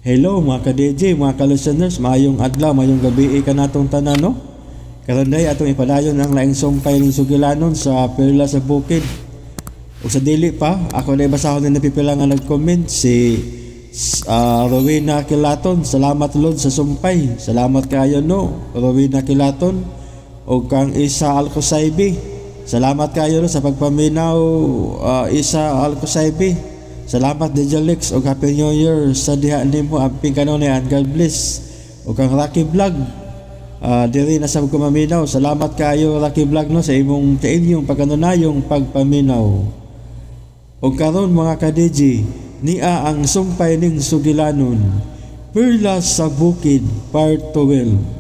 Hello mga ka-DJ, mga ka-listeners, maayong adlaw, maayong gabi kanatong tanan, no? Karon day atong ipadayon ang laing sumpay ning sugilanon sa Perla sa Bukid. Ug sa dili pa, ako na basahon na napipila nga nag-comment si Rowena Kilaton. Salamat Lord sa sumpay. Salamat kayo, no, Rowena Kilaton. Ug kang Isa Alcosaibi. Salamat kayo, no, sa pagpaminaw, Isa Alcosaibi. Salamat DJ Lex ug Happy New Year sa diha nimo, amping kanunay and God bless. Ug kang Rocky Vlog, diri na sa kumaminaw. Salamat kayo, Rocky Vlog, no, sa inyong pagkanunayong pagpaminaw. Ug karon mga ka-DJ, nia ang sumpay ning sugilanon. Perlas sa Bukid Part 12.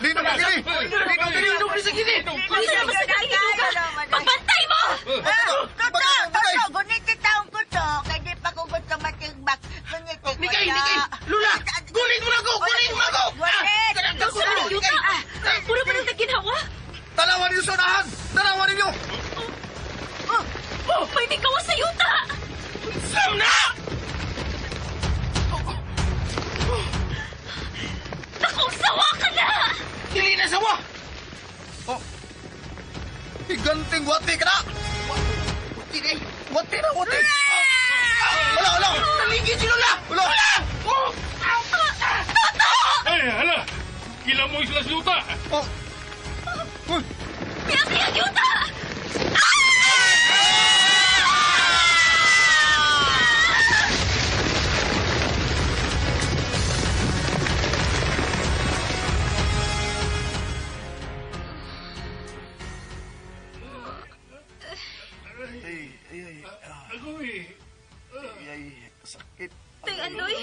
Lino na gini! Lino gini! Lino sa gini! Unsa naman sa kain ka? Pagbantay mo! Bagay! Bagay! Toto, guniti taong ko to. Kaya di pa ko gusto matigbak. Guniti ko Mikay, na. Mikay! Lula! Gunin mo na ko! Gunin mo na ko! Gunit! Unsa na yuta? Puro pa nang taginawa? Tanawan ninyo sa unahan! Tanawan ninyo! Oh, may mikawa sa yuta! Sam na! Naku, sawa ka na! Dili na sawa! Oh! Higanting wati ka na! Wati na eh! Wati na, wati! Wala, wala! Taligid si Lola! Wala! Oh! Ay, hala! Kila mo sila sa yuta! Oh! Uy! Piyaki ang yuta! Ay, ay, ay, Agoy! ay, ay, sakit. Tay Andoy,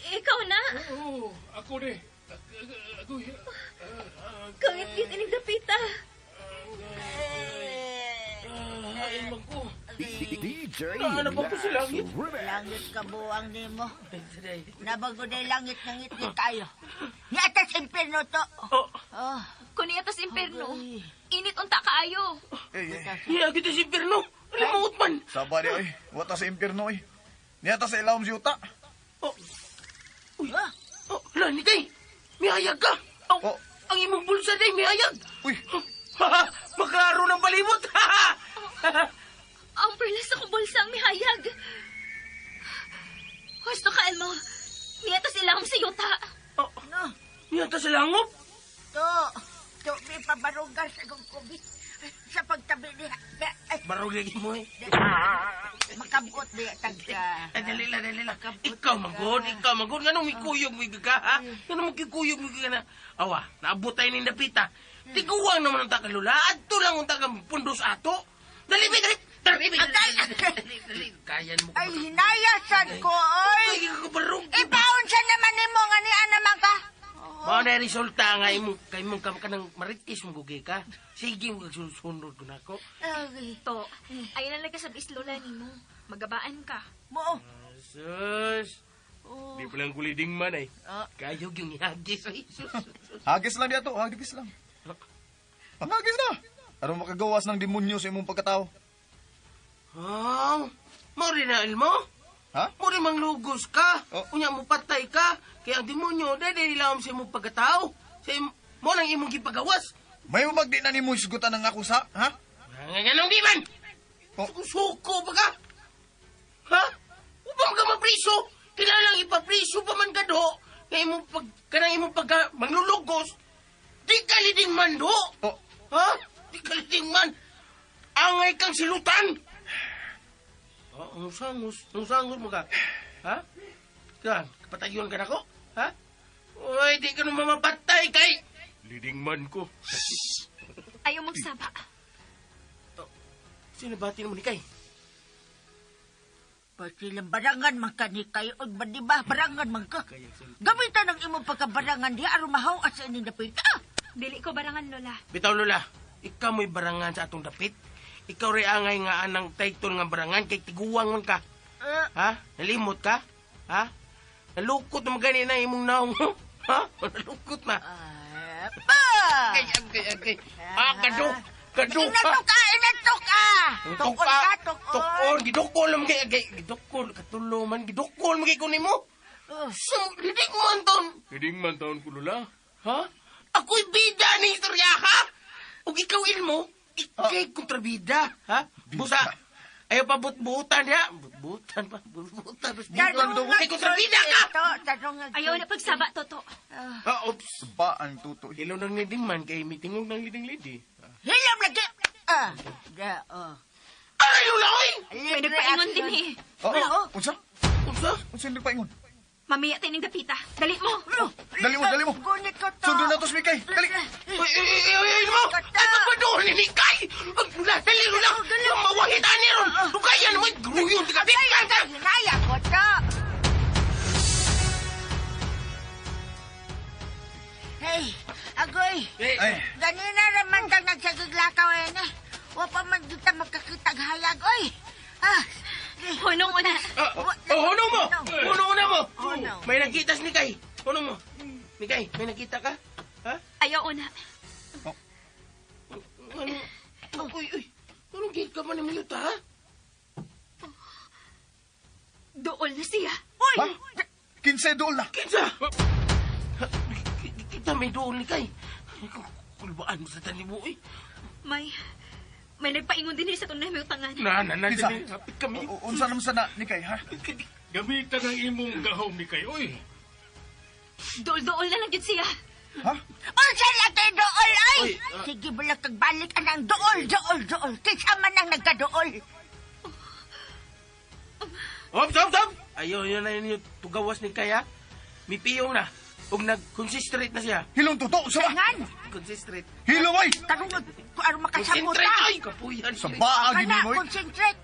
ikaw na. Oo, ako ni. Agoy! Kangit-ngit ining dapita. Ay, man ko. DJ Ano ba ko sa langit? Langit ka buwang nimo. Nabago na langit ng ngitngit kayo. Yata sa impierno to. Oh, Oh, Kung niya tas imperno, init unta kaayo. Ay, ay. niya kita sa impierno! Limuot man! Saba di, oy. Wata sa impyerno, oy. Niyata sa ilawom si Uta. Oh, uy, ah, oh, la, Nikay! Mihayag ka! Oh, Oh. ang imong bulsa day, mihayag! Uy! Maklaro ng palibot! Ang perlas sa kong bulsa ang mihayag. Husto ka, Elmo. Niya tas ilahom sa yuta. Oh, no. niya ta sa langop! To, to, may pabarugan sa kong kubit. Sa pagtabi niya. Ay, Barog lagi mo eh. makabot niya tagka. Ay, dali lang, dali lang. Ikaw, magod, ikaw, magod. Nga nung mikuyog mo ka, ha? Nga nung mikuyog mo ka na. Awa, naabot tayo ng dapita. Tiguang naman ang takalula. Adto lang ang takang pundos ato. Dali, bi, dali. Dali, bi, dali, dali, dali. Kayan mo. Ay, hinayasan ko, oy. Ay, kabarog. Ipaon siya naman nimo nga niya naman ka. Mao na resulta nga imong kay imong kam ka ng maritis mo gugi ka. Sige mo kagsunod ko nako. Ay, To, ayun na lang ka sa lola nimo. Magabaan ka. mo. Sus. Di pa lang kuliding man ay. Ah. Kayog yung ihagis ay. Sus. Hagis lang diya to, hagis lang. Panghagis na! Aron makagawas ng demonyo sa imong pagkatao. Oh, mo rin na ilmo. Ha? Mo rin manglugos ka. Oh. Unya mo patay ka. Kaya ang demonyo, dahil nilawom sa imong pagkatao. Sa mo lang imong gipagawas. May umagdi na nimo isgutan ang ako sa, ha? Nga ganun di man. Oh. Suko pa ka. Ha? Upang ka mapriso. Kailangan ipapriso pa man ka do. Nga imong pag, kanang imong pagka manglulugos. Di ka liding man do. Oh. Ha? Di ka liding man. Angay kang silutan. Oh, ang sangus. Ang sangus mo ka. Ha? Kan, patayon ka na ko? Ha? Uy, di ka naman mapatay kay... Liding man ko. Ayaw magsaba. Sino ba mo ni kay? Pasilang barangan man ka ni kayo. O, ba, di ba? Barangan man ka. Gamitan ang imong pagkabarangan di aron mahaw at sa ining dapit. Ah! Dili ko barangan, Lola. Bitaw Lola, ikaw mo'y barangan sa atong dapit. Ikaw rin angay nga anang title nga barangan kay tiguang man ka. Ah, Ha? Nalimot ka? Ha? Nalukot na magani na imong naong. Ha? Nalukot na. ah, pa! Agay, agay, agay. Ah, kado. Kaduha. Inatok ka, inatok ka. Tukon ka, tukon. Tukon, gidukol mo kay kay gidukol katulo man gidukol mo kay kunin mo. Oh. Sum, lidig man taon. Lidig man taon ko lula. Ha? Ako'y bida ni istorya ha? Ug ikaw ilmo, ikay kontrabida, ha? Busa. Ayaw pa butbutan ya. Butbutan pa, butbutan. Tanong Kay kontrabida ka. Tanong Ayaw na pagsaba, Toto. Ah, oops. Ba ang tuto. Ilaw nang leading man kay mitingog ng leading lady. Hilam lagi. Ah, da, oh. Aray lula oy! May nagpaingon din eh. Oh, Oo. unsa? Unsa? Unsa yung nagpaingon? Mamiya tayo ng dapita. Dali mo. Dali mo, dali mo. Gunit ko to. Sundo na to, Mikay. Dali. Uy, uy, uy, uy, uy, mo! Ay, pagbadoon ni Nikay! Lula, dali, lula! Mawahit ani ron! Lugayan mo, gruyon, tika, tika, tika! Hinaya ko to. Hey, agoy. Ay, Ganina raman kang nagsagiglakaw eh na. Wa pa man kita magkakitag hayag, oy. Ah, Hunong una. Ah, oh, hunong mo! Hunong una mo! Hunong. May nakita si Nikay. Hunong mo. Nikay, may nakita ka? Ha? Ayaw una. Ano? Uy, uy. Anong gate ka man ni Miyuta, ha? Dool na siya. Uy! ha? Kinse dool na. Kinsa? Kita may doon, Nikay. Kulbaan mo sa tanim mo, eh. May nagpaingon din eh sa tunay may utangan. Na, na, na, Kinsa? dali. Hapit kami. Unsa naman sana ni Kay, ha? Gamitan ang imong gahom ni kay oy. Dool-dool na lang yun siya. Ha? Unsa lagi dool, ay! Oy, ah. Sige, bala kag balik anang dool, dool, dool. Kinsa man ang nagkadool. Hop, hop, hop! Ayun, yun na yun yung tugawas ni Kaya. Mipiyong na. Ug nag-concentrate na siya. Hilong tuto, unsa ba? Ngan, Concentrate. Hilong oy. tanong ko aron makasabot Concentrate! ta. Ay, kapuyan. Sa baag Kana, ini mo. concentrate.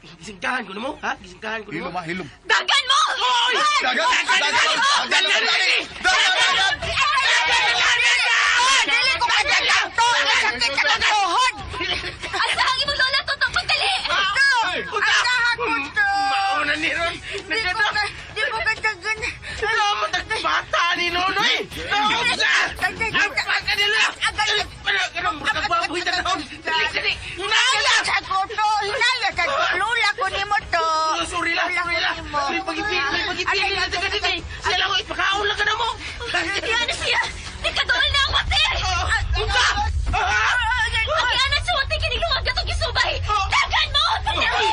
Gisingkahan ko na mo, ha? Gisingkahan ko na mo. Hilom ha, hilom. Dagan mo! Oy! Dagan, dagan, dagan, dagan, dagan, dagan. Ah, dili ko kadalang to. Ang sakit sa tuhod. Asa ang imong lola, Toto? Pagdali! To, asahan ko to. Mauna ni Ron. Di ko ka, di ko kadagan. Salamat ang bata ni Nonoy! Naunsa! Ang pagkanila! Ano, murag baboy na naon! Dali, dali! Hinaya sa ko to. Hinaya sa ko. Lula ko nimo to. Oh, sorry lang, Lula sorry ko lang. nimo. May pag-ipil, may pag-ipil na sa ganit eh. Siya lang, ipakaon lang ka na mo. Yan na siya! Nagkadool na ang wate! Unsa! Ah! Ang sa wate kining lungag katong gisubay! Dagan mo! Pagdali!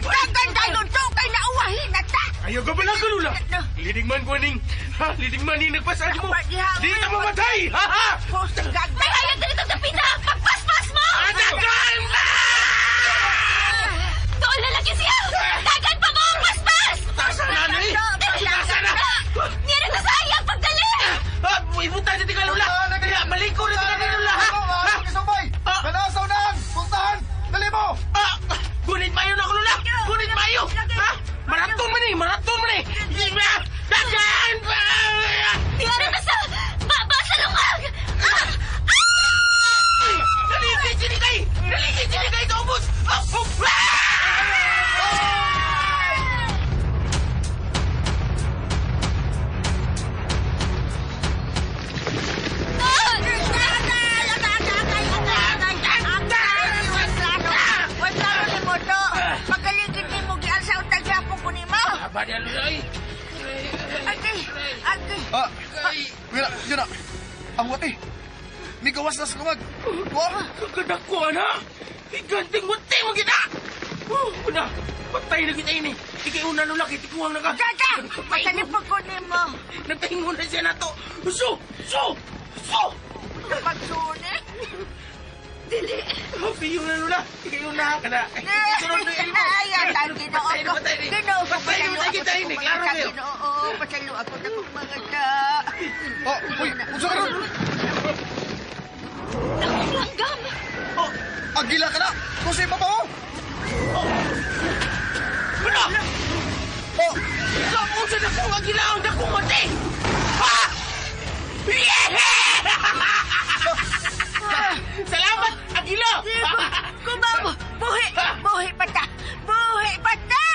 Dagan dayon to kay nauwahin na ta. Ayaw ka pala kalula. Leading man ko ning, ha? Leading man ning nagpasal mo. Di ka mamatay, ha? Ha? Gagay. May hayag na nitong dapita! Pagpaspas mo! Dagan! Dool na lang yun siya! Dagan pa mo! Paspas! Tasa na, Noy! Tasa na! Niya na sa sayang! Pagdali! Ah, ibutan sa tika lula! Kaya, maliko na tika lula, ha? Ha? Kisubay. Ah. Kanasaw na ang pultahan. Dali mo. Ah! Gunit mayo na ako, lula! Gunit mayo! Ha? Maraton man eh! Maraton man eh! Dagan! Niya na sa... Baba sa lungag! Ah! Dali, sini kay! Dali, sini kay! Kaubos! Ah! Oh! Ah! Magaligid ni mo gialsa ang tagyapon ko nimo. Aba niya, lula, ay! Agay, agay. Ah, Ay! wala, yun na. Ang wati. Migawas na sa lungag. Wa. Kagkadako, ana! Iganting muti mo kita! Oh, una! Patay na kita ini! Ikay una lula, kay tikuwang na ka! Gaga, matalipod ko nimo. Nagpahingon na siya na to! So! So! So! Pagsuni. Dili! Happy yun na lula! Ikay una ka na! Sunod na ilmo! Ay, ang Ginoo Patay na, ko. patay na! Ginoo ko, Patay na, patay kita ini! Klaro kayo! Ginoo, pasalo ako na kong mga ta. Oh, uy, unsa ka ron? Langgam! Oh! Agila ka na. Kusay pa pa mo. Ano? Oh, Kamusa na kong agilaon na kong mati! Ha? Yeah! Salamat, Agila! Kumamo, buhi, buhi pa ta. Buhi pa ta.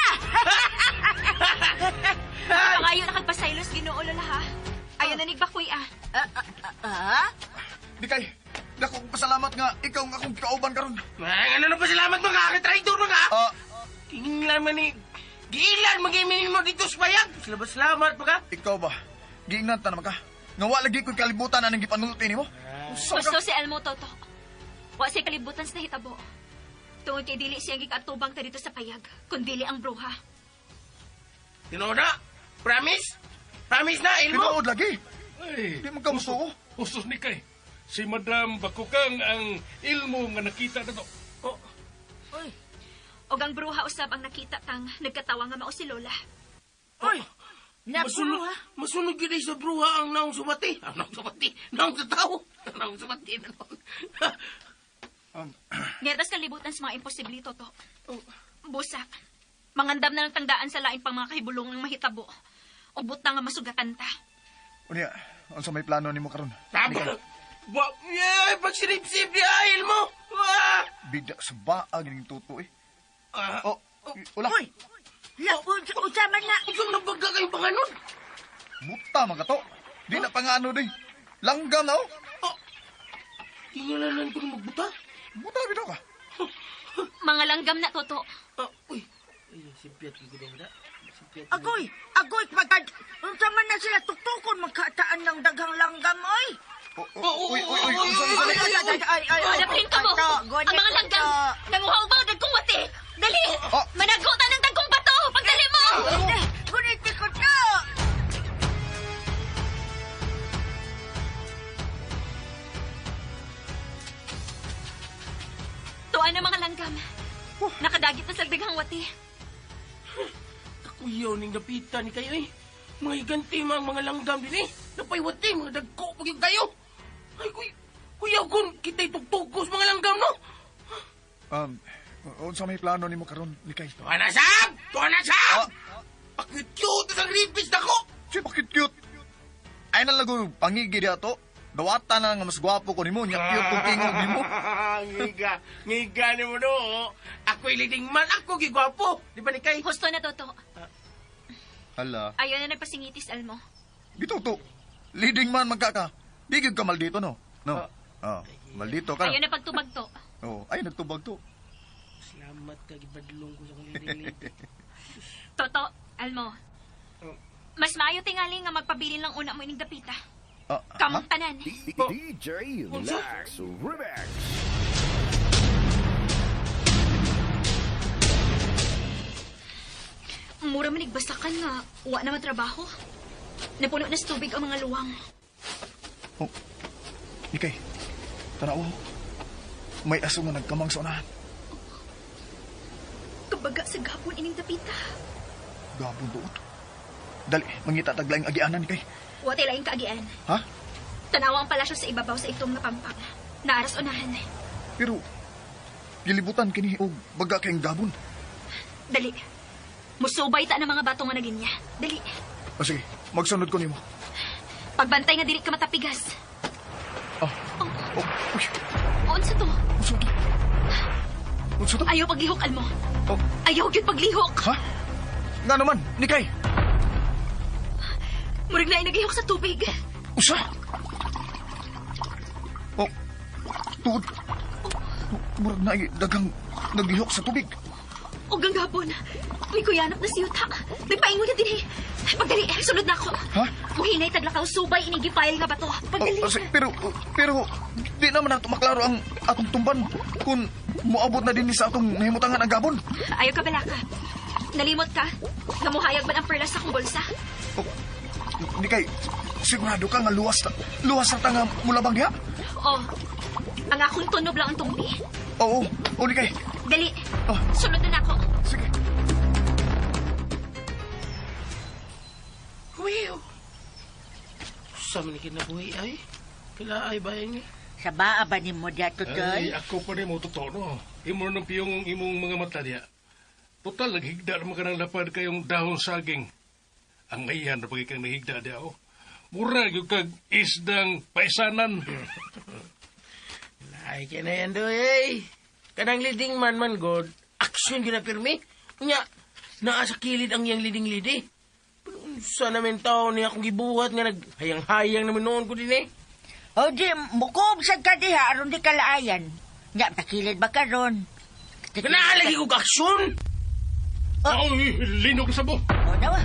Pangayo na kagpasaylos Ginoo lola ha. Ayaw na nigbakoy ah. Ah? Mikay, dako kong pasalamat nga ikaw nga akong kauban. man ni... Giilan mag-iminin mo dito sa payag. Salamat, salamat pa ka. Ikaw ba? Giingnan ta naman ka. Nga wa lagi ko'y kalibutan anang gipanulti nimo. Usa ka. Gusto si Elmo, Toto. Wa siya kalibutan sa nahitabo. Tungod kay dili siya gikaatubang ta dito sa payag, kundili ang bruha. Tinuod na? Promise? Promise na, Elmo? Tinuod lagi. Ay, Di man ka musuo. Usos ni kay. Si Madam Bakukang ang ilmo nga nakita na to. Oh, Uy, Og ang bruha usab ang nakita tang nagkatawa nga mao si Lola. uy. Masunog, Nabruha. masunog yun ay sa bruha ang naong subati. Ang naong subati. Naong sa tao. Ang naong subati na noon. Ngertas kalibutan sa mga imposible, Toto. Busa. Mangandam na ng tangdaan sa lain pang mga kahibulong ng mahitabo. O butang nga masugatan ta. Unya, unsa may plano nimo karon? Tama. Ba, yeah, pagsinipsip niya, Elmo. Ah! Bida sa baag ning tuto eh. Ah, Oh, ula. Uy. La, unsa man na. Ikaw na baga kayong panganon. Buta man ka to. Di na pangano di. Langgam na oh. Oh, tingalanan ko na magbuta. Buta bitaw ka. Mga langgam na, Toto. Ah, uy. Ay, sipiat ko na. Sipiat. Agoy, agoy pagad. Unsa man na sila tuktukon magkataan ng daghang langgam oy. Oh, oh, uy, uy, uy, unsa unsa Ay, ay, ay, ay, ay, ay, Hanapin ka mo! Ang mga langgam! Nanguha og mga dagkong wati! Dali! Oh. Manago ta ng dagkong bato! Pagdali mo! Gunit ko to. Tuan ang mga langgam. Nakadagit na sa daghang wati. Kakuyaw ning dapitan ni kayo eh. Mga higanti mga mga langgam din eh. Napay wati, mga dagko pag yung kayo. Ay, kuy, kuyaw kun kita'y tugtugos mga langgam, no? Unsa may plano nimo karon ni kay? Tuwa na sab! Tuwa na sab! Ah. Pakit-cute sa ripis na ko! Si bakit cute? Ay na lago pangigi di ato. Dawata na nga mas gwapo ko nimo, nya cute kung tingog nimo. Ngiga, ngiga ni mo no. Ako'y leading man, ako gigwapo. Di ba ni kay? Husto na, Toto. Hala, Ayaw na nagpasingitis, Almo. bitaw to. Leading man magka ka. Di gyud ka maldito no. No. Oh, maldito ka. Ayaw na pagtubag to. Oh, ay nagtubag to. Salamat ka, gibadlong ko sa kong leading lady. Toto, Almo. Mas maayo tingali nga magpabilin lang una mo ining dapita. Ah, Kamong tanan. DJ Lex Remix. Mura man igbasakan nga wa na matrabaho. Napuno na sa tubig ang mga luwang. Oh. Nikay. Tanaw. May aso nga nagkamang sa unahan. Kabaga sa gapon ining dapita. Gabon tuot. Dali, mangita taglaing agianan nikay. Wa tay laing kaagian. Ha? Tanawa ang palasyo sa ibabaw sa itong nga pampang. Naaras unahan. Pero gilibutan kini og baga kayong gabon. Dali. Musubay ta ng mga bato nga naginya. Dali. O sige, magsunod ko nimo. Pagbantay nga dili ka matapigas. Ah. Oh, uy, Unsa to? unsa to? Unsa to? Ayaw paglihok, Almo. Oh, Ayaw gyud paglihok. ha? Nga naman, Nikay. Murag na naglihok sa tubig. Usa. Oh, tuod. Murag na daghang naglihok sa tubig. Og ang gabon. May kuyanap na si Yuta. Nagpaingon na din eh. Pagdali, sunod na ako. Ha? Muhinay taglakaw subay ining gifile nga bato. Pagdali. Oh, sige, pero pero di naman nato maklaro ang atong tumban kung moabot na din ni sa atong nahimutangan ang gabon. Ayaw ka balaka. Nalimot ka? Namuhayag man ang perlas sa akong bulsa. Oh, Nikay, sigurado ka nga luwas ta, luwas na ta nga mulabang diha? Oh, ang akong tunob lang ang tumbi. Oo, oh, Nikay. Dali, Oh. sunod na nako. Sige. Kuyaw. Sa man kinabuhi ay. Kila ay bayan ni. Sa baa ba nimo diha Ay, tutoy? ako pa rin mo totoo, no? Imo ng piyong imong mga mata diya. Total, naghigda naman ka ng lapad kayong dahon saging. Ang ayan na pag ikang naghigda diya, oh. Mura, yung kag isdang paisanan. Ay, kaya na yan doy, eh. Kanang leading man man, God. Action yun na pirmi. Unya, naa sa kilid ang iyang leading lady. Pero unsa namin tao niya akong gibuhat nga naghayang-hayang naman noon ko din eh. O di, mukob sad ka diha aron di ka laayan. Nya, takilid ba ka ron? Kanaa lagi kong aksyon! Oh. Ay, linog sa bo. O, nawa.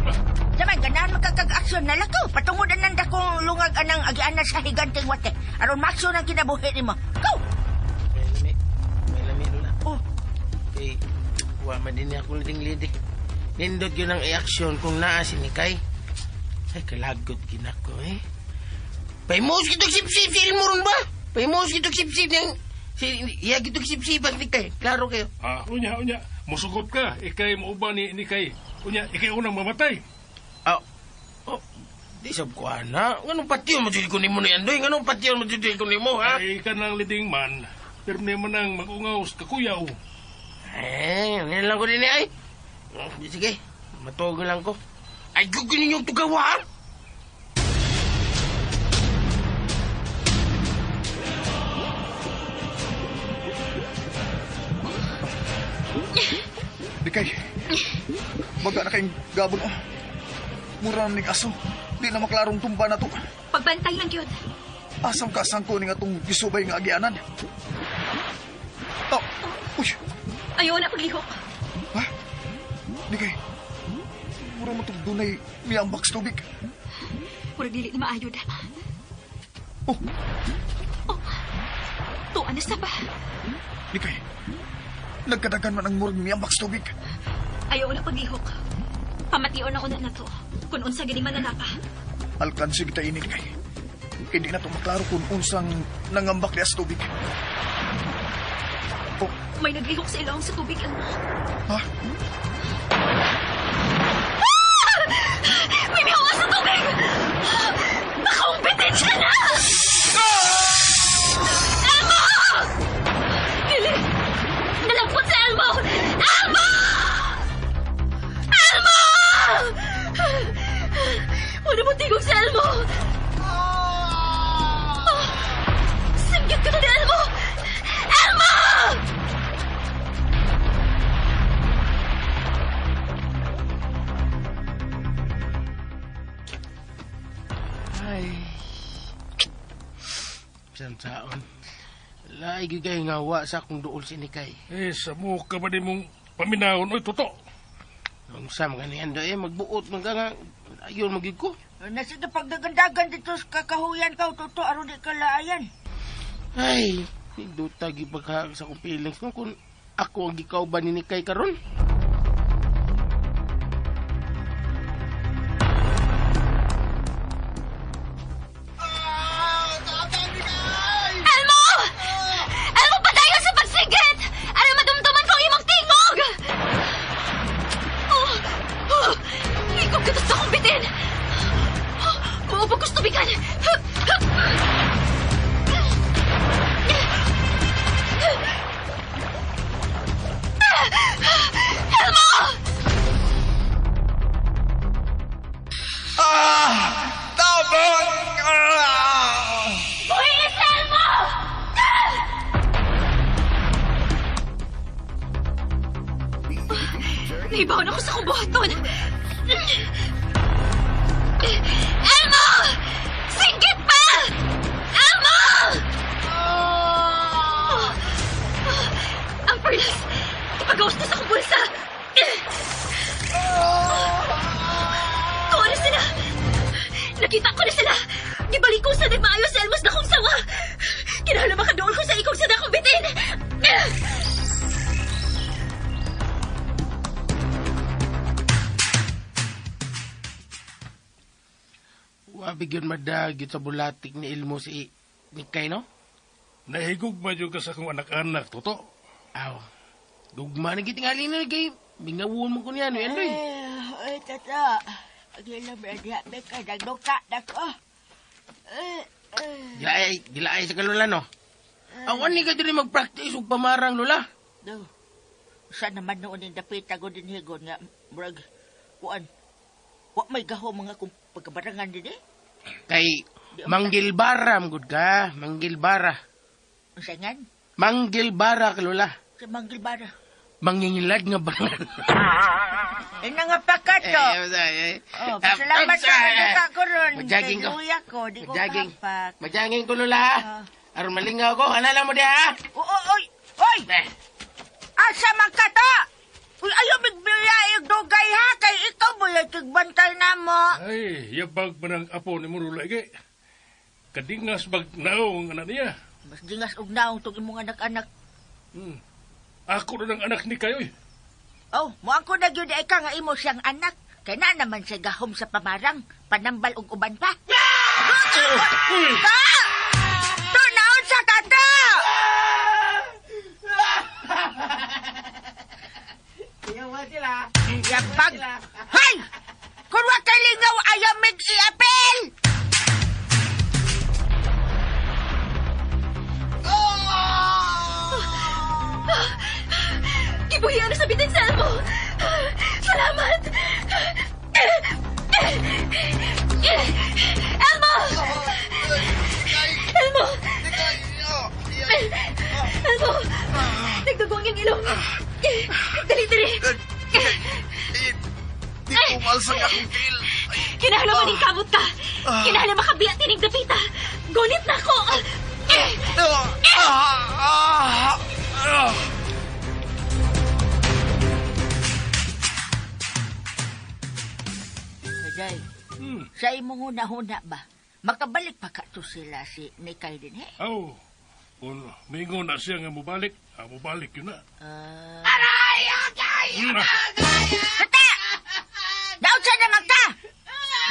Saman, ganahan makakag-aksyon na lakaw. Patungod anang dakong lungag anang agianan sa higanteng wate. Aron maksyon ang kinabuhi nimo. Go! May lami. May lami, Lola. Oh, Kay, wa man din ako liding-lidik. Nindot yun ang i-action kung naa si Nikay. Ay, kalagot ginako eh. Paimos kitog sip-sip si Elmo ron ba? Paimos kitog sip-sip niyang... Si, iya kitog sip-sip ang Nikay. Klaro kayo. Ah, unya, unya. Musugot ka. Ikay mauba ni Nikay. Unya, ikay unang mamatay. Ah, oh, di sab ko ana. Nganong patiyon mo jud ko nimo ni Andoy? Nganong patiyon mo jud ko nimo, ha? Ay, ka nang liding man. Pero naman ang mag-ungaw sa kakuyaw. Eh, ano lang ko din eh, ay. Sige, matuog na lang ko. Ay, gugun ninyong tugawa, ha? Dikay, baga na kayong gabon oh. Mura na ning aso. Di na maklarong tumba na to. Pagbantay lang yun. Asam ka sangko ni nga tong gisubay nga agianan. Oh, uy, Ayaw na paglihok. ha? Dikay, mura mo itong dunay miyambak sa tubig. Murag dili ni maayod. Oh, Oh, tuan na sa ba? Dikay, nagkadagan man ang murag miyambak sa tubig. Ayaw na paglihok. Pamation na una na to. Kung unsa gani mananapa. Alkansi kita ini, Dikay. Hindi na to maklaro kung unsang nangambak niya sa tubig. Oh, May naglihok sa ilong sa tubig, Elmo. ha? May mihawa sa tubig! Nakaumpitin siya na! Elmo! Dili! Nalangkot si Elmo! Elmo! Elmo! Wala mo tigog si Elmo! Oh, singgit ka na ni Elmo! Elmo! Ay. Bisan saon. Laay gyud kayo nga wa sa akong duol si Nikay. Eh, sa mo ka ba di mong paminahon? Oy, toto. Ang sa mga ni Andoy, eh, magbuot man ka nga. Ayun, magyud ko. Nasa pagdagandagan dito sa kakahuyan ka, toto, aron di ka laayan. Ay, ninduta gipagha sa akong feelings no, kung ako ang gikaw ba ni Nikay karon. Elmo! Elmo, padayon sa pagsigit! Ano madumduman kong imong tingog? Oh, oh, ikaw ka sa akong bitin! Oh, Maupag ko sa tubigan! Elmo! Ah! Tabang! Ah! Buhay na si Elmo! Naibaon ako sa kuboton. Elmo! Singgit pa! Elmo! Oh, oh, ang perlas! Ipagawas na sa akong bulsa! Tuwa na sila! Nakita ko na sila! Gibalik ko sa nagmaayo sa Elmos na kong sawa! Kinahanglan makadool ko sa ikong sa dakong bitin! Wabi gyud madag gyud sa bulatik ni Elmo si Nikay, no? Nahigog ba yun ka sa akong anak-anak, toto? Aw. Gugma na gitingali na kay bingawon mo ko niya no, Andoy. Eh, ay, tata. Agilam na diha, beka, nagduka na ko. Eh, eh. Gilaay, gilaay sa kalula, no? Aw, ani ka diri mag-practice og pamarang, Lola. Do. Sa naman noon yung dapita ko din higon nga, murag, kuan, wa may gaho mga kung pagkabarangan din eh. Kay manggilbara gud ka, manggilbara. Unsa ngan? Manggilbara ka, Lola. Sa Manggilbara. Mangingilad nga barangan. Eh, nangapaka to. Eh, Oh, pasalamat sa nagduka ko ron. Magjaging ko. Kay luya ko, di ko Magjaging. kapak. Magjaging ko, Lola. ha? Ah. Aron malingaw ko. Ana lang mo diha, ha? Oo, oy, oy! Eh. Asa man ka to? Uy, ayaw migbiya, Yabag man ang apo ni Murula ige. Kadingas bag naong anak niya. Mas dingas og naong tong imong anak-anak. Ako na ng anak ni kayo eh. Oh, moangko na gyud ay ka nga imo siyang anak. Kay na naman siya gahom sa pamarang, panambal og uban pa. Ta! To naon sa tata! Yabag! Hay! Kung wa kay lingaw ayaw mig iapil! Gibuhian na sa bitin sa Elmo! Salamat! Elmo! Elmo! Elmo! Nagdugo ang iyong ilong! Dali, dali! Di ko maalsang akong tiil. Kinahanglan maning kamot ka! Kinahanglan makabiya tining dapita! Gunit na ako! Ah! Ah! Ah! Kaday, sa imong huna-huna ba? Makabalik pa ka to sila si Nikay din eh. Aw, kung mingo na siya nga mubalik, ah, mubalik yun na. Ah. Mm, ah. Tata! Daot sa naman ka!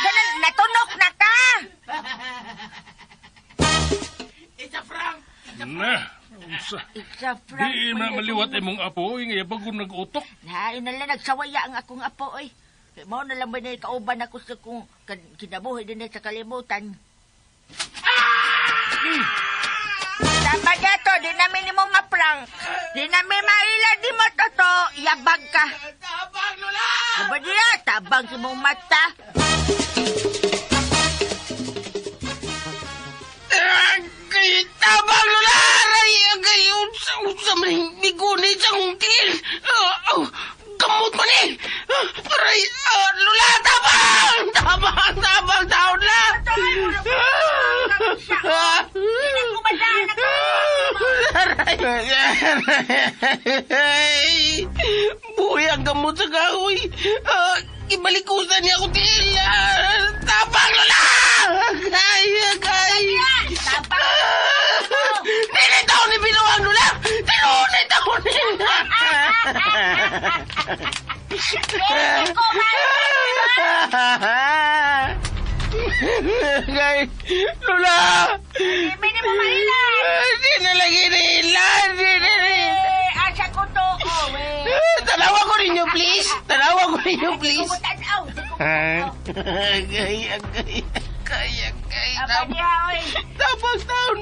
Ganun, natunok na ka! It's a prank. Na, unsa. It's a prank. Di na maliwat imong apo, oy, nga yabag kong nag-utok. Na, yun na lang, nagsawaya ang akong apo, oy. Kay Mao na lang ba na kauban ako sa kung kinabuhi din sa kalibutan. Tama na to, di namin ni mo maprank. Di namin maila, di mo toto. Yabag ka. Tabang, Lola! Aba niya, tabang si mong mata. Agay, tabang, Lola! Aray, agay, unsa, unsa man yung bigunit sa akong tiil. Ah, oh, gamot man eh. Ah, aray, ah, Lola, tabang! Tabang, tabang, taon na! Aray! Buhay ang gamot sa kahoy. Ah, ibalikusan niya ako tiil. Ah, tabang, Lola! Agay, agay! Tabang! Dili taon ni binuang Lola! Tinuon taon ni! Agay, Lola! Di ni mo maila. Di na lagi nila! Di na Eh, asa ko to, oh, eh. Tanawa ko ninyo, please! Tanawa ko ninyo, please! Di ko mutanaw, di ko mutanaw. Agay, agay, agay, agay. Aba niya, oy. Tabang taon!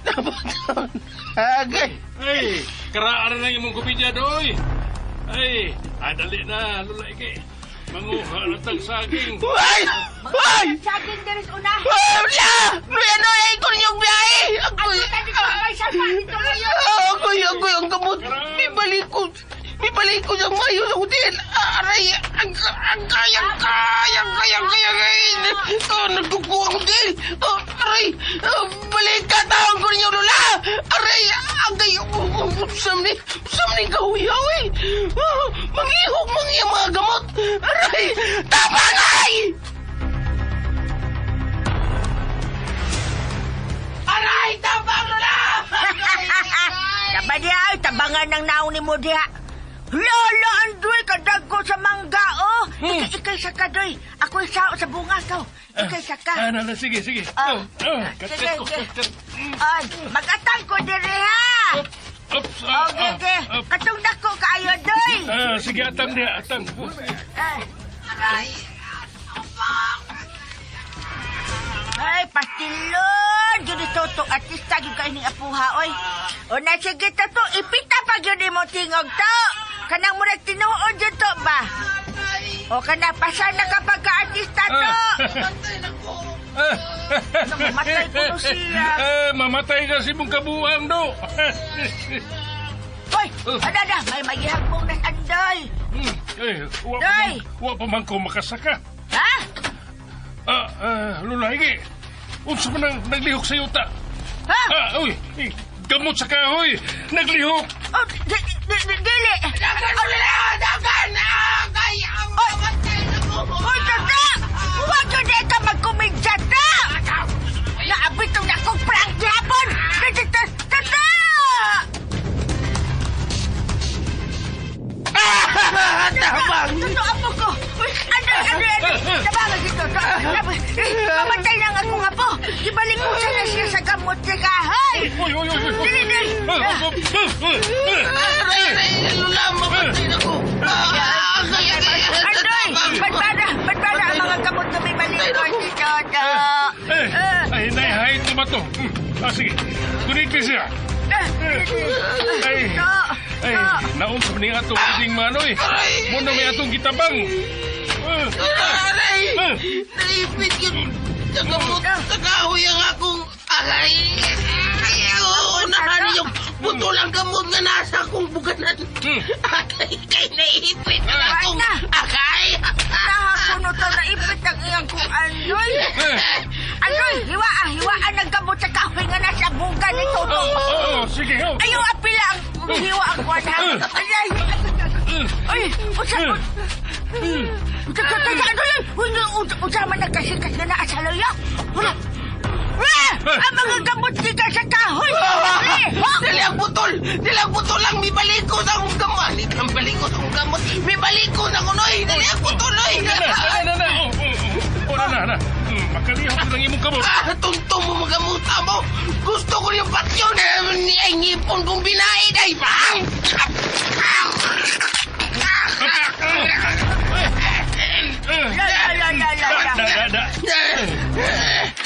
Tabang taon! Agay! Ay, karaan na imong kopidya doy. Ay, adali na, lula ike. Manguha na tag saging. Ay! Ay! Saging diri sa unahan. Ay! Wala! Luya no, ay ko ninyong biyahe! Agoy! Ano dito may salpa dito ngayon? Agoy, agoy, ang gamot! May balikod! May balikod ang mayo sa hotel! Aray! Ang ang kayang kayang kayang kayang ay! Oh, nagdugo ang hotel! Oh, aray! Oh, balik ka taon ko ninyo, Lola! Aray! Agay! Usam ni! Usam ni kahuyaw eh! Oh, mangihog mangi ang mga gamot! Aray! Tabang ay! Aray! Tabang, Lola! Taba diha, ay, tabangan ng naong ni mo diha. Lolo, Androy, kadag ko sa mangga, oh. Ikay, ikay sa kadoy. Ako'y sao sa bunga ko. Ikay sa ka. Ah, na, na, sige, sige. Ah. Oh, oh, Sige, katit ko, sige. katit. Ay, mag-atang ko diri, ha. Oops, ah, Okay, ah, okay. ah. Katong dako kaayo, doy. Ah, sige, atang diha, atang. Ay. Ay, pastilon! Gyud ni Toto, artista gyud kayo ning apuha, oy. O na sige Toto, ipita pa gyud nimo tingog to. Kanang murag tinuod gyud to ba? O kana pasar na kapag ka-artista to. Ano, mamatay ko no siya. Eh, mamatay ka si mong kabuang do. Hoy, ada da, may magihagbong na andoy. Eh, wa pa Day! wa pa man ko makasaka. Ha? Ah, ah, Lola, higi. Unsa man ang naglihok sa yuta? Ha? Ah, uy, eh, gamot sa kahoy. Naglihok. Oh, di, di, di, dili. Dagan, Lola! Dagan! Agay! Ang mamatay na ko! Hoy, Toto! Huwag yun ka. Tabang! Toto, apo ko! Uy, Andoy, andoy, andoy! Tabangan dito! Mamatay na ang akong apo! Ibalik ko sana siya sa gamot sa kahoy! Uy, uy, uy, uy! Dili, dili! Aray, aray, Lola, mamatay na ko. Ah, Agay, agay, Andoy! tabang! Badbara! Badbara ang mga gamot na may balikon si Toto! Eh, ay, nahihayat na ba to? Ah, sige. Kuniti siya. Ay, To! ay, naon sa ni atong iting manoy. Muna may atong gitabang. Eh, Aray! eh. Naipit yun sa gamot sa kahoy ang akong aray. Ay, unahan yung buto lang gamot nga nasa akong buganan. Agay, kay naipit ang akong na. agay. Nakakuno to naipit ang iyang kung andoy! Eh, Andoy! Hiwaan! Hiwaan ang gamot sa kahoy nga nasa buga ni Toto! Oo, oo, sige. Oh. Ayaw, apila ang hiwa ang kuwan ha! Ay! Ay! Usa! Usa! Usa! Usa! Ano yun? Uy, Usa man nagkasikas nga naa sa loya! Wala! Ah! Ang mga gamot gikan sa kahoy! Eh, hok! Dali ang butol! Dali ang butol lang! May balikod akong gamot! Dali ang balikod akong gamot! May balikod ako, noy! Dali ang butol, noy! Na, na, na, na. Oh, oh, oh. Oh, na, na, na. Makalihok na lang imong kamot. Ah, tuntong mo mga muta mo! Gusto ko yung patyon! Eh, ay ngipon kong binaid ay bang! Eh, La, la, la, la, la, la. Da, da, da.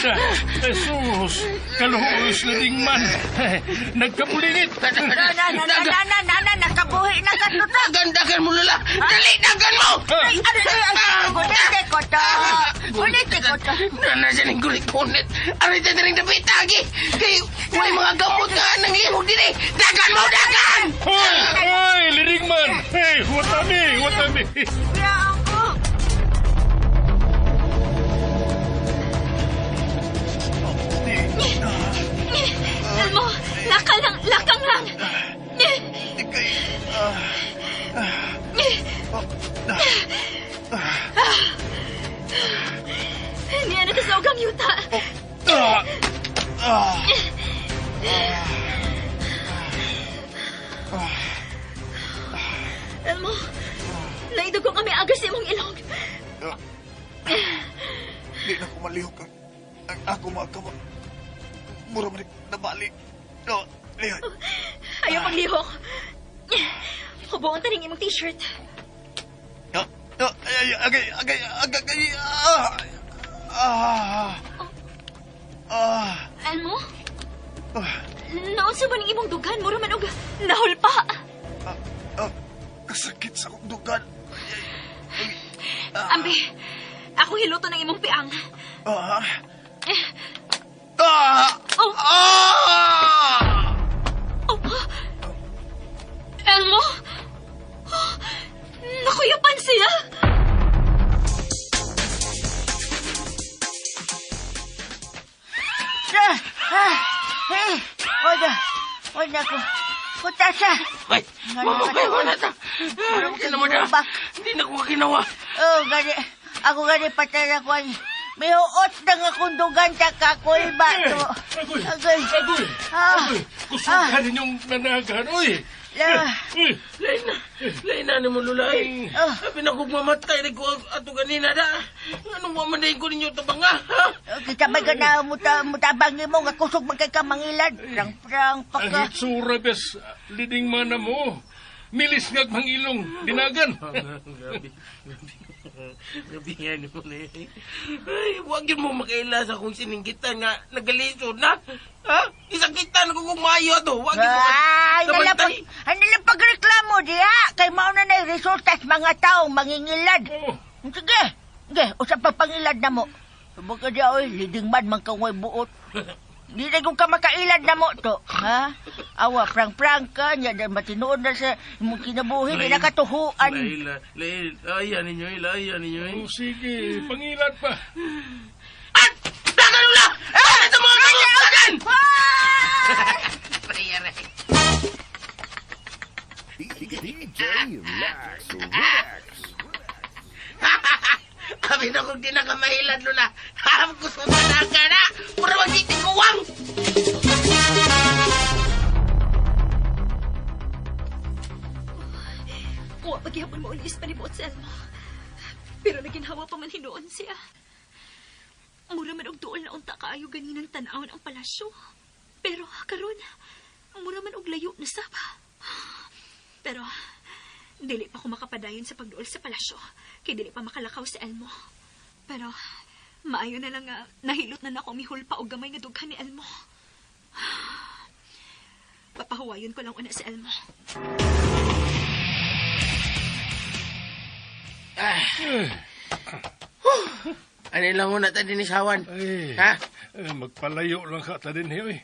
Da. Jesus, kaluhos na ding man. Nagkapulinit. Na, na, na, na, na, na, na, na, nakabuhi na ka, Toto! Dagan mo, Lola! Dali, dagan mo! Ay, ano, ay, ay, gunite ko to! Gunite ko to! Nana siya ng gulit-gulit. Aray siya rin dapat tagi. Kay, may mga gamot nga nang ihog din eh. Dagan mo, dagan! Hoy, hoy, liring man. Hey, watami, watami. Ya ako! Elmo, lakang lang, lakang lang. Ikay, Niya na sa ugang yuta. Ah, Elmo, naidugo kami agas sa imong ilong. di na ko malihok ang, ang ako mga kamot. Mura man nabali. No, lihat. Ayaw paglihok. Hubuon taning imong t-shirt. Ah, ah, ay, agay, agay, agay, agay, ah, ah, ah, Elmo? Naon sa man imong dugan, mura man og nahulpa. ah, ah, kasakit sa akong dugan. Ambi, ako hiluto ng imong piang. Ah, ah, Oh, ah! oh. Elmo? Oh, nakuyapan siya. Ah, ah, eh, wala, wala ko. Kutasa. Ay, mamatay ko na ta. Hindi na mo na. Hindi na ko ginawa. Oh, gani. Ako gani patay na ko. May huot na nga kung dugan sa kakoy ba to. Agoy, Agoy. agoy, Ah. agoy. Kusugan ninyong nanagan, oy. La. Eh, Lain na. Lain na ni mo, Lola. eh. Ah. Sabi na kong mamatay na ko ato ganina na. Anong mamanay ko ninyo tabang nga, ha? Kita ba ka na mutabang mo nga kusog man kay ka mangilad. Prang-prang pa Ang ka. hitsura, bes, liding mana mo. Milis ngag mangilong, dinagan. Grabe. Grabe. Grabe nga ni mo na eh. Ay, huwag yun mo makaila sa kung sininggitan nga nagalisod na. Ha? Isakitan ko kung maayo to. Huwag yun mo. Ay, Sabantay. nalapag, ay, nalapagreklamo diha. Kay mao na na'y resulta sa mga taong mangingilad. Oh, Sige, sige, usap pa pangilad na mo. Subok ka diha, oy, liding man man kang way buot. Di na kung ka makailad na mo to, ha? Awa, prang-prang ka, niya, dahil matinuod na sa imong kinabuhi, di na katuhuan. Laila, laila, ayan ninyo, ayan ninyo. oh, sige, pangilat pa. At! Dagan ula! Ah! Sa mga gamot! Dagan! Aray, aray. DJ Lex Remix. Kami na kung di na ka mahilad, Lola. Harap ko sa na ka na. Pura magtitiguang! Wa paghihapon mo ulis panibot si Elmo. Pero naginhawa pa man hinuon siya. Mura man og duol na unta kaayo ganinang tan-awon ang palasyo. Pero karon, mura man og layo na sab. Pero dili pa ko makapadayon sa pagduol sa palasyo, kay dili pa makalakaw si Elmo. Pero maayo na lang nga nahilot na nako mihulpa og gamay nga dughan ni Elmo. Papahuwayon ko lang una si Elmo. Ano lang una ta dinis hawan? Ay, Ha? eh, magpalayo lang ka ta din eh.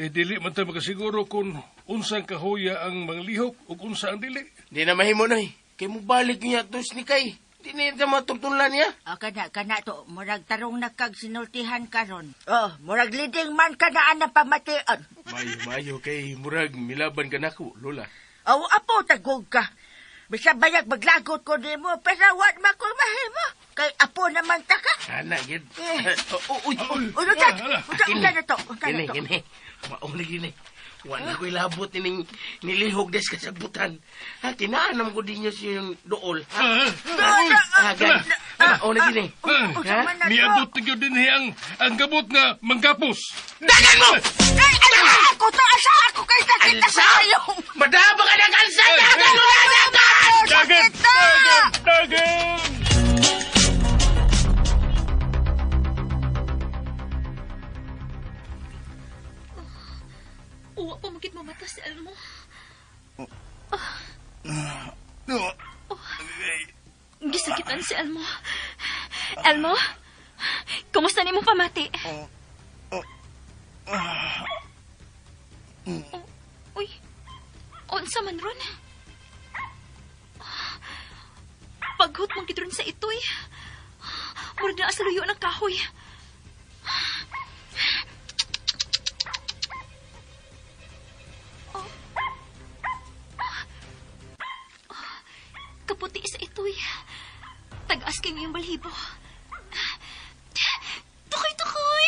Eh, dili man ta makasiguro kung unsang kahoya ang manglihok ug unsa ang dili. Di na mahimo noy. Kay mo balik niya tos ni kay. Di na ta matugtunlan niya. Ah, kana, kana to. Murag tarong na kag sinultihan karon. Oh, murag leading man ka na anang pamatian. Mayo, mayo kay murag milaban ka nako, Lola. Aw, apo, tagog ka. Bisa bayag maglagot ko nimo, pero wat man ko mahimo. Kay apo naman ta ka. Ana gid. Eh. Oh, uy, uy. Uy, unsa, Ala. unsa, unsa na to, unsa na Gini, to. gini. Mauna gini. Wala ko'y labot nining nilihog des kasabutan. Ha, kinaanam ko din niyo siyang dool. Ha? Ah, Ah, gan. Mauna gini. Unsa man na to? Niabot na gyud dinhi ang gamot nga manggapos. Dagan mo! Ay, ay, ako to, asa ako kay sakit na Alsa! kayo. Madaba ka ng alsa! Dagan mo na! Dagan! Dagan! Sakit na! Dagan! Dagan! Uwa pa magit mamata si Elmo. No. Gisakitan si Elmo. Elmo, kumusta nimo pamati? Oh, uy, unsa man ron? Paghut mong gid ron sa itoy. Murag naa sa luyo ng kahoy. Oh. Kaputi sa itoy. Tag-as kay ngayong balhibo. Tukoy, tukoy!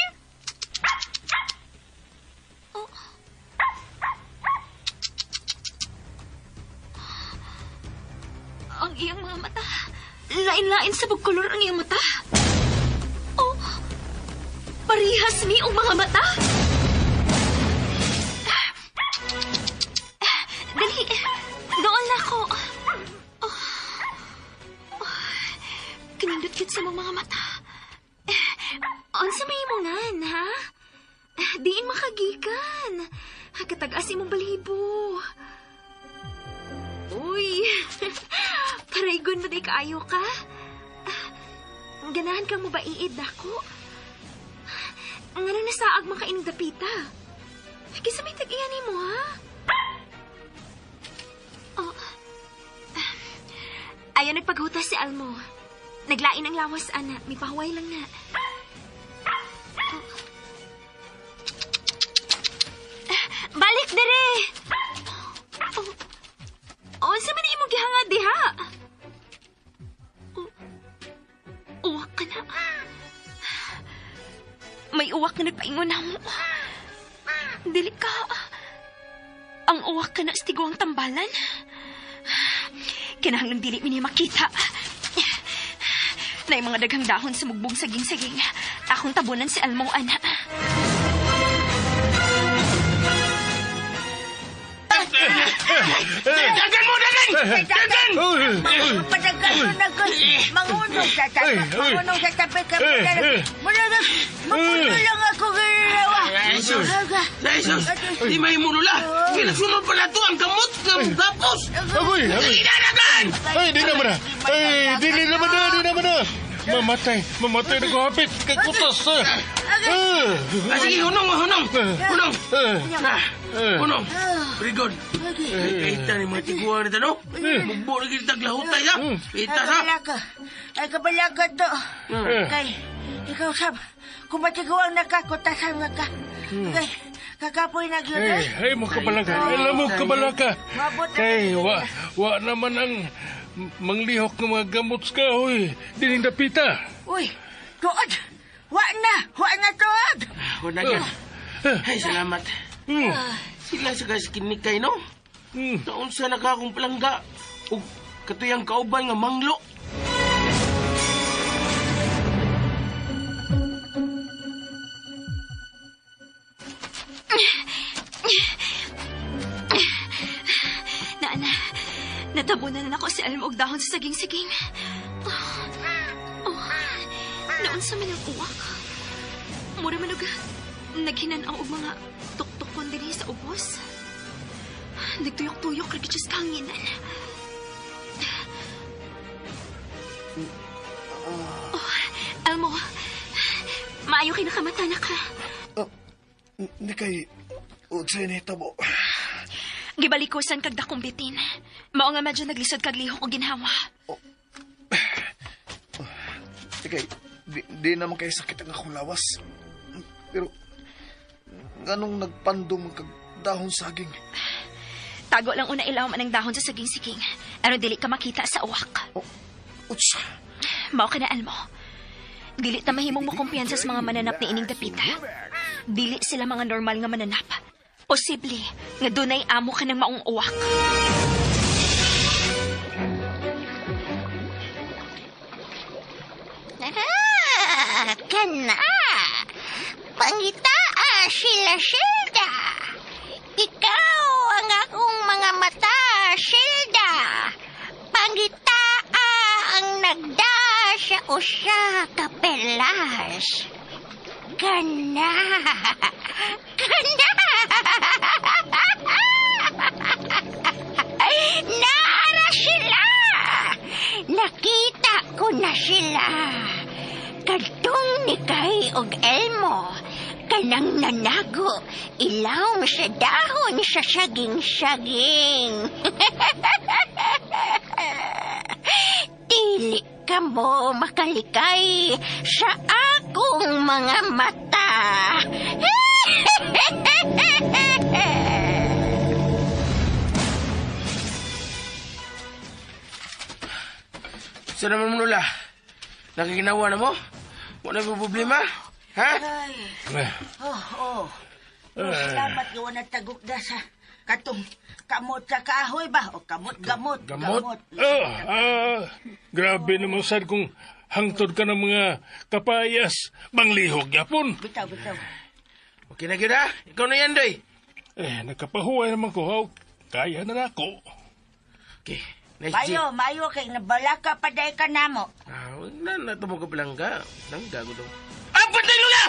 Oh. Ang iyang mga mata. Lain-lain sa pagkolor ang iyang mata. Oh. Parihas ni ang mga mata. Dali. Doon na ako. Kinindot yun sa mong mga mata. Eh, unsa may imongan, ha? Eh, diin makagikan. Katag-as imong balhibo. Uy, paraygon mo di kaayo ka. Ah, ganahan kang mabaiid dako. Ngano nasaag man ka ining dapita? Kisa may tag-iya nimo, ha? Oh. Ayaw nagpaghutas si Almo. Naglain ang lawas, ana. May pahuway lang na. Oh. Ah, balik dire! Oh. Oh, unsa man imong gihangad diha? Oh. Uwak ka na. May uwak na nagpaingon na mo. Dili ka. Ang uwak ka na sa tiguang tambalan. Kinahanglan dili mi ni makita. Na mga daghang dahon sa mugbong saging-saging. Akong tabunan si Almo, ana. Dagan mo, dagan! Dagan! Uy, uy. Padagan mo na ko. Mangunong sa tabi. Ay, ay. Mangunong sa tabi ka. Ay, ay. Muna mapuno lang ako ginawa. Ay, sus! Ay, sus! Di mahimo, Lola! Kinasunod pa na to ang gamot nga gapos! Agoy, agoy. Dagan! Ay, di naman na. Ay, dili naman na, di naman na. Mamatay, mamatay na ko hapit. Kakutas. Ah. Ah. Ah, sige, hunong, hunong! Hunong! Ah. Na, hunong! Very good. Ay, kahita ni mga tiguan nito, no? Mugbo na kita glahutay, ha? Pita sa! Ay, Ay, kabalaga to. Kay, ikaw sab, kung matiguang nakakutasan nga ka. Kay, kakapoy na gyud. Ay, ay mo kabalaka. Alam mo kabalaka. Kay wa naman ang manglihok ng mga gamot ka, hoy. Dining dapita. Uy, tuod. Wa na tuod. Wala na. Ay, salamat. Hmm. Sila sa kaskinikay, no? Hmm. Naunsa na ka akong palangga. Ug Katuyang kauban nga manglo. Naana, natabunan na nako si Elmo og dahon sa saging-saging. Oh, oh, naunsa man ang uwak. Mura man og naghinan-aw og mga tuktukon dinhi sa ubos. Nagtuyok-tuyok ra gid siya sa kahanginan. Oh, Elmo, maayo kay nakamata na ka. Nikay, unsay nahitabo? Gibalikusan kag dakong bitin. Mao nga medyo naglisod kag lihok og ginhawa. Nikay, di naman kay sakit ang akong lawas. Pero, nganong nagpandong kag dahon saging? Tago lang una ilawom anang dahon sa saging-siging. Aron dili ka makita sa uwak. Oh, utsa. Mao ka na, Almo. Dili ta mahimong mokumpiyansa sa mga mananap ni ining dapita. Dili sila mga normal nga mananap. Posible nga dunay amo ka ng maong uwak. Ah, kana. Pangitaa sila, Shilda. Ikaw ang akong mga mata, Shilda. Pangitaa ang nagda sa usa ka pelas. Kana. Kana. Naara sila! Nakita ko na sila. Kadtong ni Kay og Elmo, kanang nanago, ilawom sa dahon sa saging-saging. Dili ka mo makalikay sa akong mga mata. Sa naman mo, Lola? Nakikinawa na mo? Wala mo problema? Ha? Ay, oh, oh. Oh, salamat gawa na tagok na sa katong kamot sa kahoy ba? O kamot, gamot, Gamot? Grabe naman sad kung hangtod ka ng mga kapayas. Manglihok yapon. Bitaw, bitaw. Okay na gyud ha? Ikaw na yan, Doy. Eh, nagkapahuway naman ko. Haw. Kaya na nako. Okay. Nice G. Mayo, mayo kay nabalaka pa day ka namo. Ah, wag na natumo ka palangga. Langga ko daw. Ah, patay, Lola!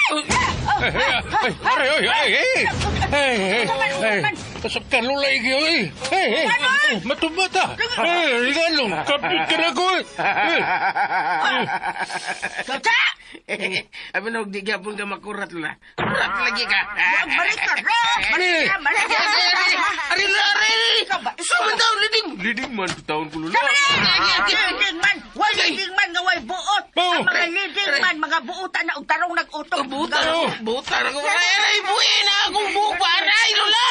Ay, ay, ay, ay, ay, ay, ay, ay, pasok ka, lula, ikaw, eh. Ay, ay, ay, matubata. Ay, igalong, kapit ka na ko, eh. Eh, Tota! Abi na, di gyapon ka makurat, Lola. Kurat lagi ka. Wag balik ka, ra! Balik ka, balik ka. Ari, Lola, ari, ari. Ikaw ba? Sama taon, leading. Leading man, taon ko, Lola. Sama na! Leading man! Way leading man nga way buot! Oh. Ang mga leading man, mga buotan na og tarong nag-utok. Buta, buta na ko. Aray, aray, buhi na akong buka. Aray, Lola.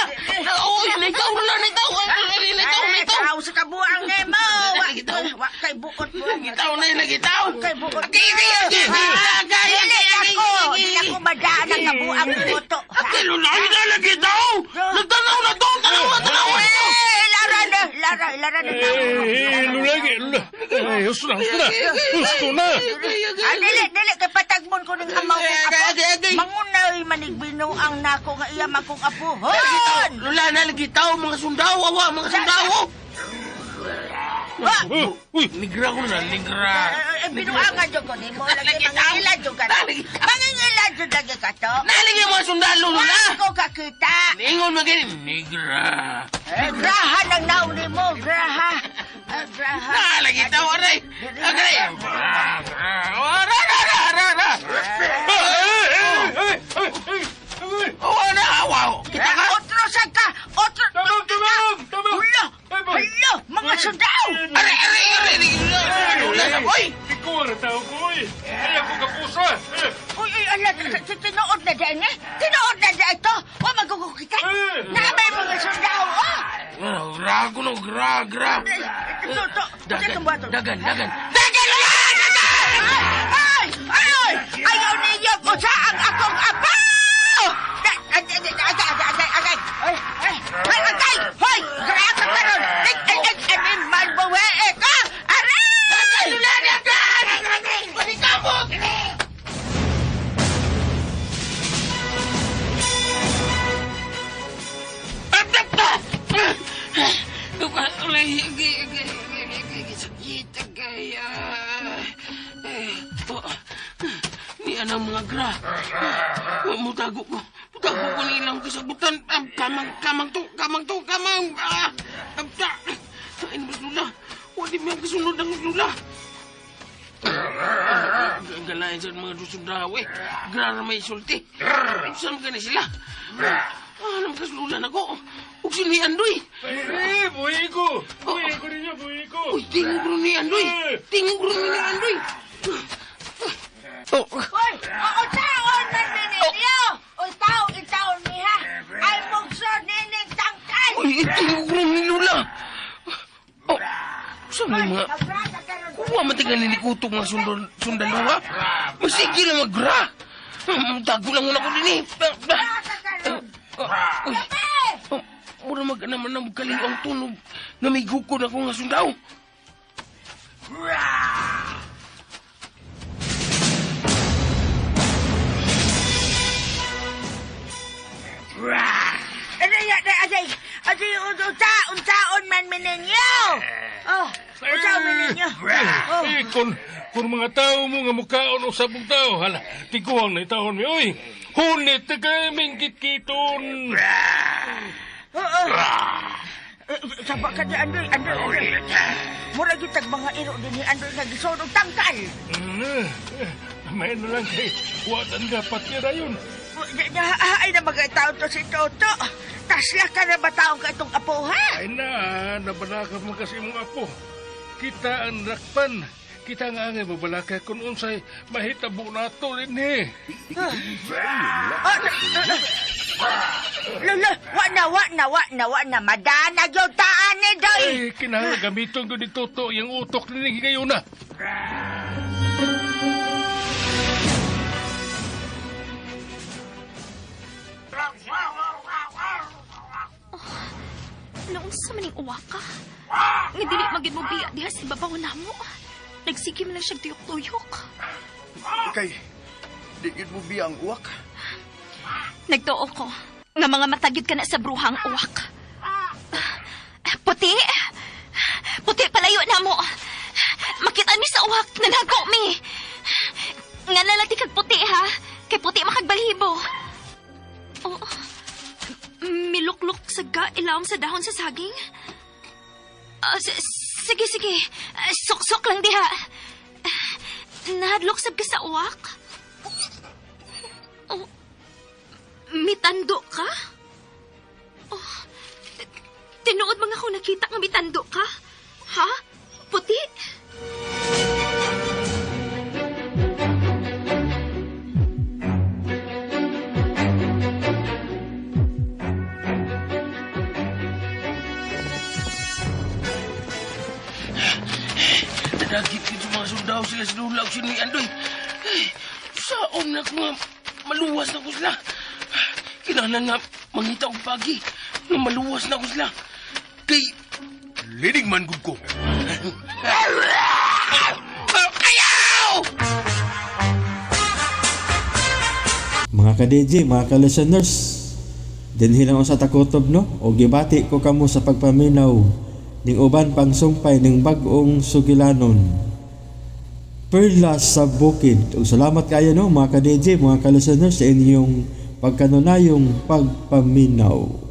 Uy, naitaw, Lola, naitaw. Aray, naitaw, Ay, naitaw. tao sa kabuang nimo. Wa Nagitaw. wa kay buot mo. Nagitaw na yun, nagitaw. Kay buot. Okay, okay, okay. Okay, Dili okay, ako, okay, dili ako madaan ang kabuang nimo to. Okay, Lola, ay na nagitaw. Nagtanaw na to, tanaw na, tanaw na. Eh, lara na, lara, lara na. eh, lula, lula. Ay, husto na, husto na. Husto na. Ah, dili, dili, kay patagmon ko ning amaw kong Agay, agay, apo. agay. Mangunay manigbinuang nako nga iya makong apo. Hon! Lola, nalagitaw, mga sundaw, awa, mga sundaw. Ah! Oh, uy, Nigra ko na, nigra. Eh, binuangan jud ko nimo lagi mangingila jud ka. Nalagitaw. Mangingila jud lagi ka to. Nalagay mga sundalo, Lola. Wa ko kakita. Ningon magin, nigra. Eh, graha nang naon nimo, graha. Eh, graha. Nalagitaw, aray. Aray. Aray, aray, aray, aray. ay, ay, ay, ay, ay, ay. Awa na, awa. Kita ka. Otro sa ka, otro. Tabang, tabang, tabang. Hala, hala, mga sundao. Aray, aray, aray. Lola, oy. Ikaw ang tao ko, eh. Ay, ako kapusa. Eh, Uy, uy, ala, tinuod na dyan eh. Tinuod na dyan ito. Wa magkukukita. Na may mga sundao, oh. Gra, ko no, gra, gra. Ito, ito, Dagan, ito, ito, dagan, dagan. Dagan, Lola, dagan! Ay! Ay! Ayaw ninyo kung saan akong apo! Agay! Agay! Agay! Agay! Ay! Ay! Agay! Hoy! Grabe ka karon! Ay! Ay! Ay! Ay! ang mga gra. Mutago ko. Mutago ko nilang kasabutan. Kamang, kamang to, kamang to, kamang. Ah, ta. Ay, mas lula. Wala mo ang kasunod ng lula. Ang galain sa mga dusundaw eh. Gra na may sulti. Saan ka na sila? Alam kasululan ako. Ug sini Andoy. Eh, buhi ko! Buhi ko ninyo, buhi ko! Uy, tingog ron ni Andoy. Tingog ron ni Andoy. Oh, Uy, oo, taon man ni ninyo! Uy, tao, itaon ni ha! Ay, mugso nining tangkal! uy, tingog ron ni Lula. Oh, saan may mga... Magrasa ka ron. Kuha man taga nilikutog mga sundalo ha? Masige lang magra. Tago lang muna ko din eh. Magrasa ka ron. Uy, oh, mura mag naman na magkaliw ang tunog na may gukod ako nga sundaw. Ano yan? Aday, aday, unsa, unsaon man mi ninyo? Oh, unsaon man ninyo? Oh. Eh, kung mga tao mo nga mukhaon o sabong tao, hala, tiguang na itahon mi, oy! Hunit na kaming kitkiton! Oo. Eh, Saba ka di, Andoy, Andoy, Andoy. Mura gyud tag mga iro din ni Andoy nga gisuod og tangkal. May na lang kay, watan dapat niya dayon. Ay na mga tao to si Toto. Tasla ka na ba taong ka itong apo, ha? Ay na, nabalaka mo kasi imong apo. Kita ang rakpan. Kita nga ang babalaka kung unsay mahitabo nato dinhi. Ah, Lolo, wa na, wa na, wa na, wa na. Madana gyud taan ni Doy. Ay, kinahanglan gamiton ko ni Toto yung utok ni ngayon na. Noong sa maning uwa ka, nga dili magid mo biya diha sa ibabaw namo. Nagsige man lang siya tuyok-tuyok. Ikay, di yun mo biya ang uwak. Nagtuo ko nga mga matagid ka na sa bruhang uwak. Puti! Puti, palayo na mo. Makita mi sa uwak, nanago mi. Nga nalati kag puti ha, kay puti makagbalhibo. Oh, miluklok sa ga ilawom sa dahon sa saging. Sige, sige. Suksok lang diha. Nahadlok sab ka sa uwak? Oh, mitando ka? Oh, tinuod mga ako nakita nga mitando ka? Ha? Puti? Nadagit ko sa mga sundao sila sa lula o ni Andoy. Ay, saon na ko nga maluwas na ko sila. Kinahanglan nga mangita og pagi nga maluwas na ko sila. Kay linig man gud ko. Ayaw! Mga ka-DJ, mga ka-listeners, dinhi lang sa takutob no o gibati ko kamo sa pagpaminaw ning uban pang sumpay ning bag-ong sugilanon. Perlas sa Bukid. Ug salamat kayo no mga ka-DJ, mga ka-listeners sa inyong pagkanunayong pagpaminaw.